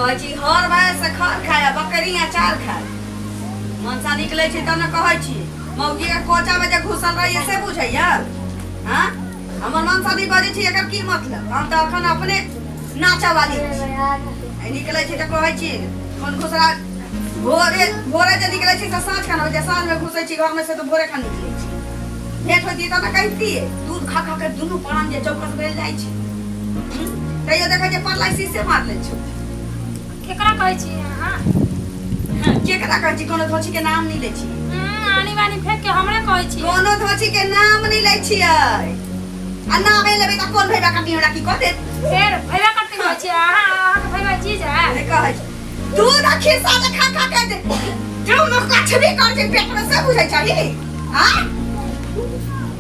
कहै छी हर भाय से खर खाय आ बकरी अचार खाय। मनसा निकलै छै तब ने कहै छी। मौगी के कोचा में जे घुसल रहिए से बुझैया? हाँ, हमर मनसा नहीं बजै छी, एकर की मतलब? हम तऽ अखन अपने नाचा वाली छी। आ निकलै छी तऽ कहै छी कोन घुसरा। भोरे भोरे जे निकलै छी तऽ साँझ खाना होइ छै, साँझ में घुसै छी घर में से तऽ भोरे खाना निकलै छी। भेंट होइतियै तब ने कहितियै। दूध खा खा के दुनू प्राण जे चौकस भेल जाइ छै, तैयो देखै छियै परलाइसिसे मार लै छौ। केकरा कहै छी अहाँ? केकरा कहै छी? कोनो धोछी के नाम नहि लै छी। आनी बानी फेंक के हमरे कहै छी। कोनो धोछी के नाम नहि लै छियै। आ नामे लेबै तऽ कोन भैया कटनी हमरा की कह देत? फेर भैया कटनी कहै छी अहाँ? अहाँके भैया चीज है नहि कहै छी। दूध आ खीरसा जे खा खा के जो न कछबी कर छै पेट में से बुझै छही? आ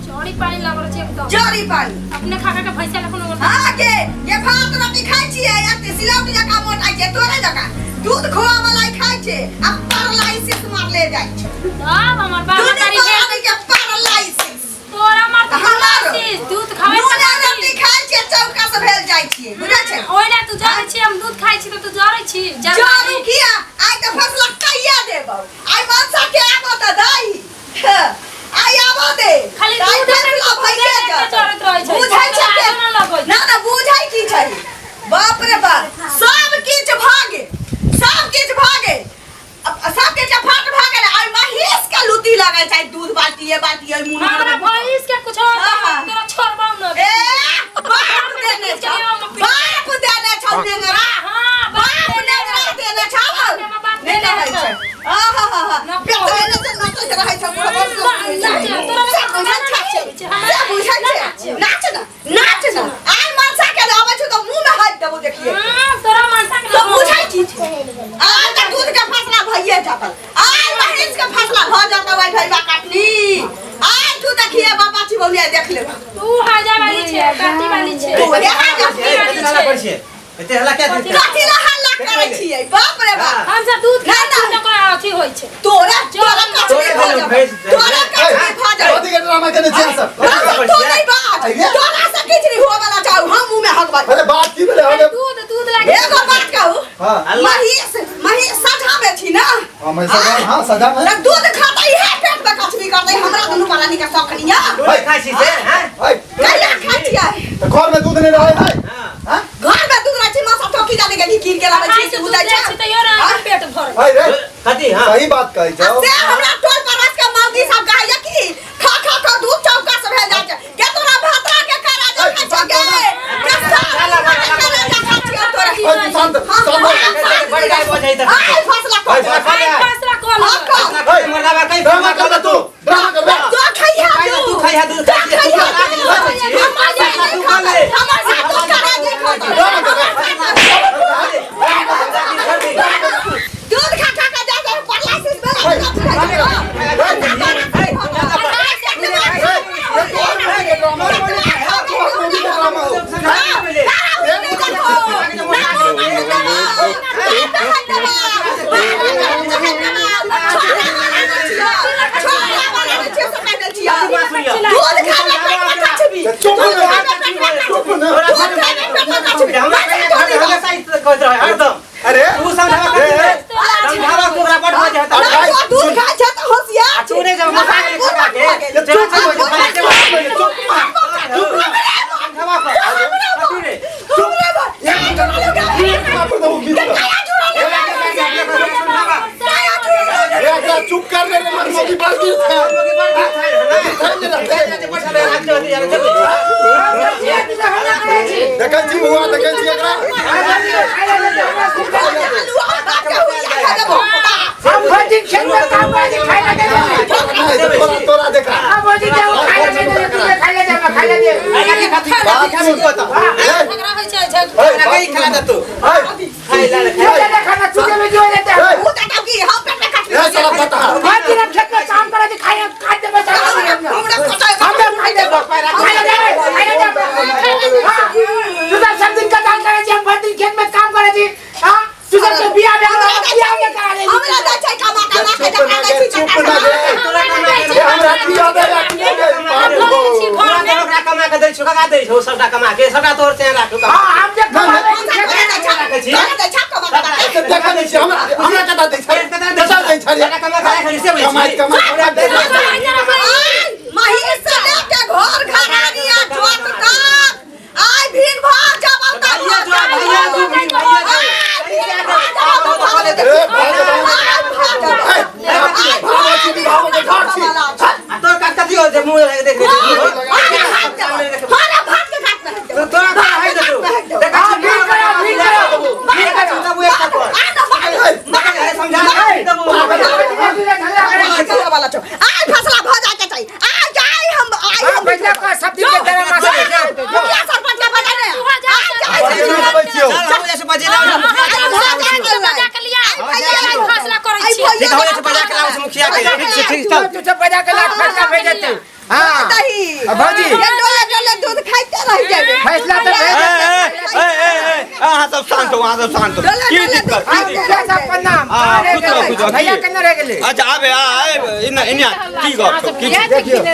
चौड़ी पानी लगल छै एकदम। जड़ी पानी अपने खा खा के भैंसा लखन। हाँ के ये भात रोटी खाइ छियै, एते सिलौट जकाँ मोटाइ छै। तोरे जकाँ दूध खोआ मलाई खाइ छै आ पैरालाइसिस मारले जाइ छै। तब हमर बाप दुनू तारी प्राणी के पैरालाइसिस। तोरा मार हमारो। दूध खावे। नूने रोटी खाइ छियै, चौका से भेल जाइ छियै, बुझै छै? ओइ ला तू जरै छी। हम दूध खाइ छी तऽ तू जरै छी। जरू किया? आइ तऽ फसला कैया देबौ। आइ मनसा के आबो तऽ दही। आइ आबो दे। खाली तऽ आइ दूध फसला भइए के जातौ। जरैत रहै छै। बुझै छै के? आगो न लगै। ना ना, बुझै की छै? बाप रे बाप, सब किछ भऽ गेल, सब किछ भऽ गेल, सब किछ फाट भऽ गेल। आइ महीष के लुती लगै छै दूध बाल्टीए बाल्टीए मुँह। हमरा भैंस के कुछ हाँ, हाँ। तोरा छोड़बौ न। ए बाप देने छौ, बाप देने छौ नेंगरा। हाँ। बाप नेंगरा देने छौ। हमर बाप नहि देने रहै छौ। छै। आहा हा, पेटवे ने से नाचैत रहै छौ बुढ़बा। नाच, तोरा से बुझै छै, से बुझै छै। नाच न, नाच न। आइ मनसा के आबै छौ तऽ मुँह में हाथ देबो, देखिए। हाँ, तोरा मनसा के तो बुझै की छै? आइ तऽ दूध के फसला भइए जातल, आइ महींस के फसला भऽ जातौ। आइ भैया काटनी, आइ तू देखिए बाबा चिबौनिया, देख लेबा। तू हाजा वाली छै, काटी वाली छै। तू हे हाजा। काटी वाली कथी हल्ला छै। करै छियै? एते हल्ला किया करै छियै? कथी ला हल्ला करै छियै? बाप रे बाप। हम सब दूध ना, खाइ ना। छी तऽ ओकरा अथी होइ छै। तोरा तोरा कछबी तोरे भऽ भेलौ जाबौ। भैंस। तोरा कछबी भऽ जाबौ। कथी के ड्रामा केने छियै सब? तू नहीं बात, तोरा से किछ नहीं होवे वाला चाहू। हम मुंह में हकबै। अरे बात की भेलै? अरे दूध दूध लागे। एगो बात कहू? हाँ। महीष महीष सजा में छी ना? हाँ, मैं सजा, हाँ सजा में। तऽ दूध खाते है पेट में कछबी करते। हमरा दुनू प्राणी के शौक नहीं है। दूध खाइ छी से हैं? है। कहिया खाइ छियै? तऽ घर में दूध नहीं रहै है? हाँ। हाँ? घर में दूध रहै छै, मासा ठोकी जाने गेली कीन के लाबै खाइ छी छै दूध दूध दै दै छै। छै तैयो ना हाँ? पेट भरै। है रे। कथी? हाँ, सही बात कहै आ छौ। से हमरा टोल पड़ोस के मौगी सब कहैया कि खा खा के दूध चौका से भेल जाइ छै। के तोरा भतरा के करा जे खाइ छौ गे? के साला के करा जे खाइ छियौ तोरा? है, तू शांत शांत हो। बड़ गाय बजै तऽ। आइ फसला है, कर। आइ फैसला कऽ हाँ, लेबै। कर। है, मर्दाबा कहीं ड्रामा करबे तू, ड्रामा करबे। तो खैहा। तू खैहा दूध। तो खैहा दूध। हमर साथ तू खा ले। हमर साथ दूध करा जे खाता। ड्रामा करबे। दूध खा खा के जा जा पड़लासिस भेल। ये तोहर मौगी के ड्रामा हो। चुप ना, चुप ना। अरे तू समझावा, समझावा तू ओकरा बड़ मजा आता। दूध खाइ छै तऽ होशियार। तू नहीं जब मसा के खा के चुप चुप। समझावा पर कथी रे? चुप दो बीच में। एकरा चुप कर रे, मर मौगी बड़ गिर था। देखै छी बुआ, देखै छी एकरा। हम भर दिन खेत में काम करे छी, खाइ ला दे। नहीं, तोरा तोरा देखा। हम भर दिन जाऊ, खाइ ला दे, तू खाइ ला दे, हमरा खाइ ला दे। बात सुन। ए, झगड़ा होइ छै झगड़ा। ए, बात सुन। ए, ये दे खाना चूजे में जो लेते हैं। ए, साला बता। भर दिन हम खेत में काम करे छी, खाइ खाइ दे बस। हम खाइ दे, खाइ ला दे, खाइ ला दे। हां, तू सब सब दिन का काम करे छी, हम भर दिन खेत में काम करे छी। हां, तू सब के बियाह में हमरा बियाह में करा ले। हमरा दै छै कमा कमा के। चुप ना गे, चुप ना गे। ए, हमरा किया दे, किया दे, बाप हम गो। छी घर में। ओकरा कमा के दै छौ, कका दै छौ सबटा कमा के, सबटा तोर से राखू। हां, हम जे कमावे छी खेत में। राखै छी। कमाई कमाई महीष से लेके घर घरानी आ जोत तक आइ भीड़ भाग जाब त भैया जो, भैया जो, भैया जो। ए, भागो छी, भागो के घर छी। आ तोर काका दियो जे मुंह लगा देख तो तोरा का है दे देखा हाँ, भीड़ करो, भीड़ करो। भीड़ करो तब एक पर देखा है समझा तब आइ फसला भ जाय के चाही आइ आइ हम आइ हाँ, हम भैया का सब दिन के तरह मासा मुखिया सरपंच के बजा ने बजे आबै छियौ। चल हम जैसे बजे लाओ बजा के लिया फैसला करै छी ठीक हो जैसे बजा के लाओ से मुखिया के ठीक छै, ठीक चल तू सब बजा के लाख फटका भेजते हाँ दही भौजी। डोले डोले दूध खाइते रह जेबे फैसला तो ए, भेज ए, ए, ए, ए, अहाँ सब शांत हो, अहाँ सब शांत हो। डोले की डोले दिक्कत, दूध की खाइते दिक्कत? मुखिया साहब प्रणाम हाँ, खुश रहो, खुश रहो। भैया केना रह गेलै अच्छा आबे आ आबे इन्ने इन्ने की गप छौ की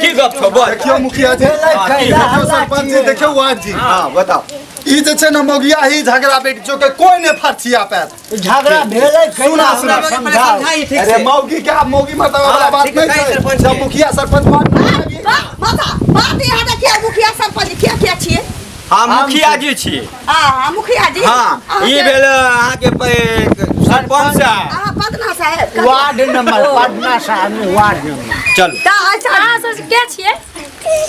की गप छौ बोल देखियौ मुखिया जी, देखियौ सरपंच जी, देखियौ वार्ड जी। हाँ बताओ ई जे छै ने मौगिया ही झगड़ा बेटी जो के कोई ने फरछिया पैत। झगड़ा भेलै सुना सुना समझाओ ठीक अरे से मौगी के आब मौगी मर्दावा वाला हाँ, बात ठीक है, नहीं कही छै। सरपंच जब के। मुखिया सरपंच वार्ड में आबी माता बात यहाँ देखिए मुखिया सरपंच किया किया छियै हम मुखिया जी छी हाँ मुखिया जी हाँ ई भेल अहाँके सरपंच साहब अहाँ पदना साहेब वार्ड नंबर पटना साहब में वार्ड नंबर चलू तऽ अच्छा अहाँ सब के छियै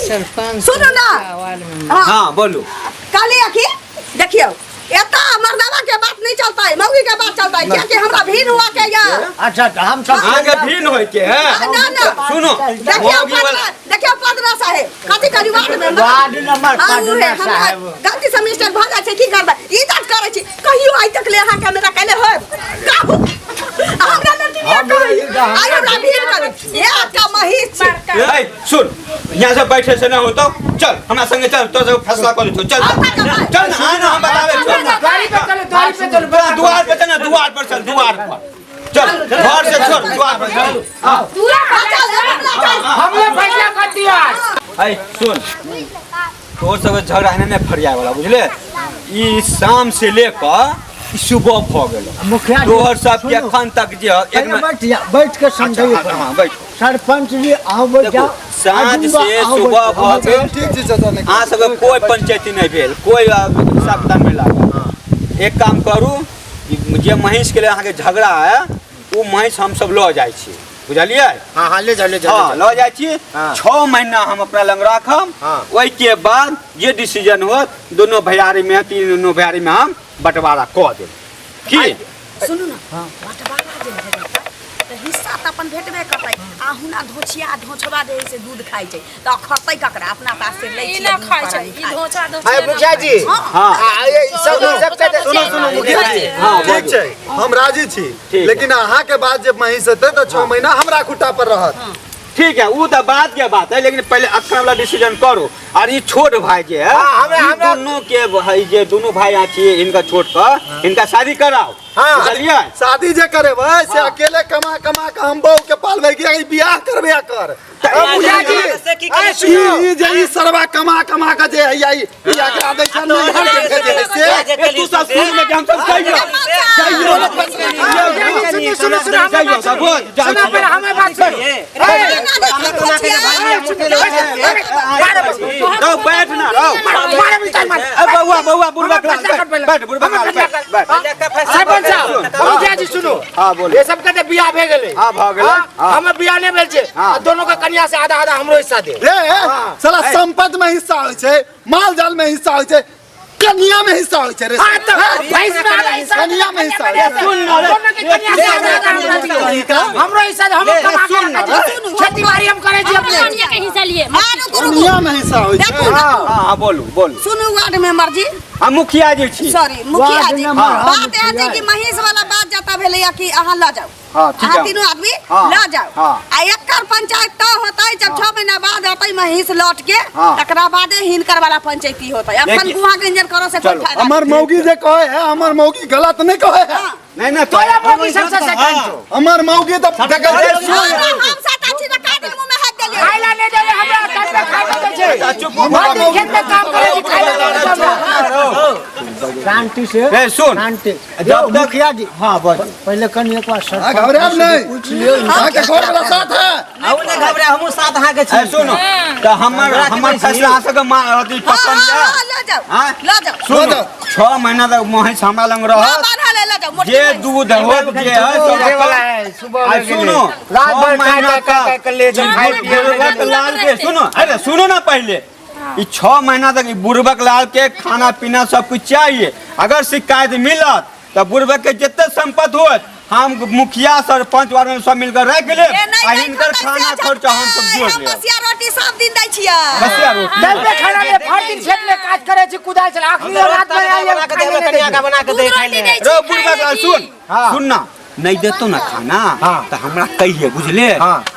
सरपंच सुनू ना वार्ड नंबर हाँ हाँ बोलू कहलियै कि देखियौ एतऽ मर्दावा के बात नहीं चलतै मौगी के बात चलतै कियाकि हमरा भीड़ हुआ के या अच्छा तऽ हम सब अहाँके भीन होय के है ना ना सुनो देखियौ मौगी वाला पदना देखियौ पदना साहेब कथी करी वार्ड में वार्ड नंबर हाँ, उहे, पटना हमरा साहब गलती से मिस्टेक भऽ जाइ छै की करबै ई बात करै छी कहियो आइ तक ले अहाँके हमरा कैले होब काहू हमरा लड़की बियाह करै आइ हमरा भीड़ करै हे आपका महीष छी ए सुन यहाँ से बैठे से ना होतो चल हमरा संगे चल तो सब फैसला कर लेतो चल चल ना आ ना हम बताबे चल द्वारी पे चलो द्वारी पे चलो द्वार पे चल ना द्वार पर चल द्वार पर चल घर से छोड़ द्वार पर चल दूरा पर चल हमरा चल हमने फैसला कर दिया आज ए सुन तोर सब झगड़ा एने नहि फरियाय वाला बुझले ई शाम से लेकर ई सुबह भ गेल मुखिया जी, तोहर सब के सुनू। अखन तक जे एक पहिले में बैठ जा बैठ के समझाइए अच्छा, हाँ, बैठो। सरपंच जी अहाँ बैठ देखो जाओ साँझ से सुबह भ गेल ठीक छै चाचा नहीं अहाँ सबके कोई पंचायती नहीं भेल कोई हिसाब किताब नहीं लागल एक काम करू जे महींस के लिए अहाँके झगड़ा है ओ महींस हमसब लऽ जाइ छी बुझलियै हाँ हाँ ले जाओ ले जाओ हाँ लऽ जाइ छी हाँ। 6 महीना हम अपना लग राखब हाँ। ओहिके बाद जे डिसीजन होत दोनों भैयारी में तीनों भैयारी में हम बंटवारा कऽ देब की सुनू ना बंटवारा जे भऽ जेतै तऽ हिस्सा तऽ अपन भेटबे करतै आ हुना धोछिया धोछबा जे है से दूध खाइ छै तऽ अखरतै ककरा अपना पास से लै ई छियै ना दुनू खाइ छै प्राणी ई खाइ। धोचा धोचा आए मुखिया जी हाँ हाँ आ, ये सब सब के सुनो सुनो मुखिया जी हाँ, ठीक छै हम राजी छी ठीक है। लेकिन अहाँ के बाद जे महीष हेतै तऽ 6 महीना हमरा खुट्टा पर रहत ठीक है वो तो बात के बात है लेकिन पहले अखन वाला डिसीजन करो और ये छोट भाई जे है हाँ, ई हमरा- दोनों के भाई जे दोनों भाई यहाँ छियै इनका छोट का इनका शादी कराओ हाँ। बुझलियै शादी जे करेबै से अकेले कमा कमा के हम बहू के पालबै कि ई बियाह करबे कर मुखिया जी से की आए करे सुनो ई जे ई सरवा कमा कमा के जे हैया ई एकरा दै छै नैहर के भेजे है से ए, तू सब सुन में हम सब कहियो कहियो ने फैसला सुनो सुनो सुनो हमें जाइयो बात सब सुनो जाओ सुनो पहले हमें बात सुनो ना देखियौ धोछिया रहो बैठ ना रहो मारे भी मार ए बउआ बउआ बुढ़बा हमें फैसला कर पहले। बैठ बुढ़बा हमें फैसला बैठ बैठ सरपंच साहब मुखिया जी सुनो हाँ, बोलो। ये सब के बियाह भे गेलै हाँ, भऽ गेलै। हाँ। हमें बियाह नहीं भेल छै हाँ। आ दोनों के कन्या से आधा आधा हमरो हिस्सा दे रे साला संपत्ति में हिस्सा होइ छै माल जाल में हिस्सा होइ छै कन्या में हिस्सा होइ छै रे हाँ तो भैंस में आधा हिस्सा कन्या में हिस्सा होइ छै सुन ना रे। दोनों के कन्या से आधा आधा हमरा दियौ। हमरो हिस्सा दे, हम कमा के रखै छी खेती बाड़ी हम करै छी अपने कनिया के हिस्सा लिए हाँ, रुकू, रुकू। कन्या में हिस्सा होइ छै देखू, देखू। हाँ हाँ बोलू बोलू सुनू वार्ड मेंबर जी हम मुखिया जी छी सॉरी मुखिया वार्ड जी नंबर हम बात यह छै कि महीष वाला बात जता भेलैया कि अहाँ लऽ जाउ हाँ, ठीक अहाँ है। तीनू आदमी हाँ, लऽ जाउ हाँ। आ एकर पंचायत तऽ होतै जब 6 महीना बाद होतै महीष लौट के हाँ। तकरा बादे हिनकर वाला पंचायती होतै अखन देखिए। गुहा गंजन करो से कोई चलो, फायदा हमर मौगी जे कहे है हमर मौगी गलत नहीं कहे है हाँ। नहीं नहीं तोरा मौगी सबसे सेकंड छौ हमर मौगी तऽ देखै हमरा छै हम सात छी तऽ का दिन मुँह में हाथ देलियै खाइला नहीं देबै हमरा तब तक खाइला दै छै। चुप भरि दिन खेत में काम करै छी, खाइ लए देबै छै हमरा। शांति से ए सुन शांति जब तक मुखिया जी हाँ बस पहले कनि एक बार अहाँ घबरायब नहि, अहाँके घर वाला साथ है। अहूँ नहि घबरा, हमहूँ साथ अहाँके छी। ए सुनो, तऽ हमर हमर फैसला अहाँ सबके अथी हाँ, पसंद हाँ, यऽ? हाँ, लऽ जाउ। हाँ? लऽ जाउ। सुनो, लऽ जाउ। 6 महीना तक महींस हमरा लग हाँ, रहत, बान्हल है, लऽ जाउ, मोटकी जे महींस। दूध होत जे है सब दूधे वाला रखब। है, सुबह आ में गेलै। सुनो, रात छह भर खाय महीना खाय खाय तक के ले जाउ, खाय ई पिए बुढ़बक लाल के सुनो, अरे सुनो ना पहले, ई 6 महीना तक ई बुढ़बक लाल के खाना पीना सब कुछ चाहिए। अगर शिकायत मिलत तऽ बुढ़बक के जते संपत्ति होत हम मुखिया सरपंच वार्ड में सब मिलकर रख लेब, ए, नहीं, आ नहीं हिनकर खतै से खाना खर्चा हम सब झटतै। जोड़ हम लेब। बसिया रोटी सब दिन दै छियै। बसिया रोटी दल पे खाना ले, भर दिन खेत में काज करे छी, कुदाल चला, आखिरी रात में आइए, बना के खाने देबै, नहीं कनिया देबै। के बना के दूध दे खाइ रोटी ले। दै छी, रो खाइ बुढ़बक ले लाल की। सुन, सुन ना, नहीं देतो ना खाना तो हमरा कहिए बुझले,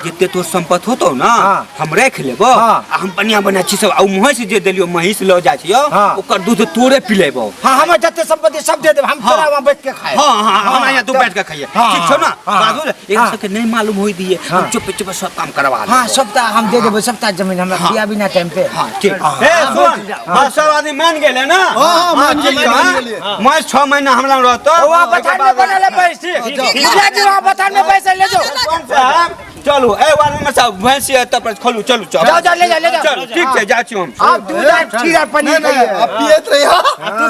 जितने तोर संपत्ति होतो ना हम रख लेबो, आ हम बढ़िया बढ़िया चीज सब आ महिष जे देलियो महिष ल जाइ छियो ओकर दूध तोरे पिलेबो। हाँ, हमर जते संपत्ति सब दे देब, हम तोरा वहाँ बैठ के खाए। हाँ हाँ, हम यहाँ तू बैठ के खाइए, ठीक छौ ना? बाबू एक सबके नहीं मालूम होई दिए, हम चुप चुप सब काम करवा लेबो। हाँ, सबटा हम दे देबो, सबटा जमीन हमरा दिया बिना टाइम पे। हाँ ठीक। ए सुन, हाँ सब आदमी मान गेले ना? हाँ, मान गेलिए, हाँ, मान गेलिए। मैं 6 महीना हमरा रहतो। वहाँ बथान में बनल है पैसे। मुखिया जी वहाँ बथान में पैसे ले जाओ। चलू ए वार्ड में सब भैंसी है तब पर खोलू, चलू चलू। जाओ, जाओ, ले जाओ, ले जाओ। चलू ठीक छै, जाइ छी हम। आप दूध और खीर और पनीर नहीं, नहीं, खाइए। आप पियत रही हा,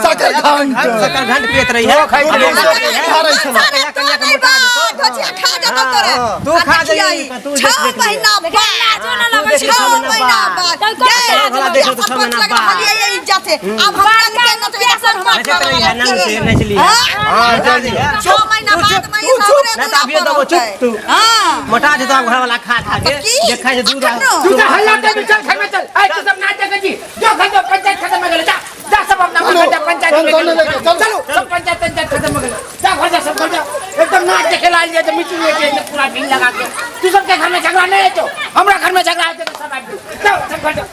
शक्कर घंट। शक्कर घंट पियत रही है। खाइ दूध छी। खा रही छलहुँ। तू नहीं बा, धोचिया खा जेतौ तोरे। तू खा आ देखियै, जेबही, तू 6 देख लिहे। महीना लेकिन बाद, लाजो न लगै छै। 6 महीना बाद। तब कोन गे, लाज लगै मुखिया छै? छह सरपंच महीना लग बाद। रहलियै ये इज्जत से। आब हम रंग के नचबै तऽ सरपंच नचैत रही है, नंग से नचली है। हाँ? हाँ, 6 महीना बाद में ई हमरे नहीं दूरा तऽ अभिये पर देबो, चुप औतै। तू। हाँ। मोटा जेतौ आब घरवाला खा खा के। तऽ की? जे खाइ छै दूध अखन आ- तू तो हल्ला कर, चल घर में चल। ऐ तू सब नाच देखै छी, जो घर जो पंचायत खत्म हो गेलै, जा जा सब अपना चलो, घर जा, पंचायत चल, में चल, गेलै। लेके, चल। चलो सब पंचायत पंचायत खत्म हो गेलै, जा घर जा, सब घर जा। एकदम नाच देखे ला आइल जे मीटिंग में एकदम पूरा भीड़ लगा के। तू सबके घर में झगड़ा नहीं है तो हमरा घर में झगड़ा है तो सब आदमी जाओ, सब घर जाओ।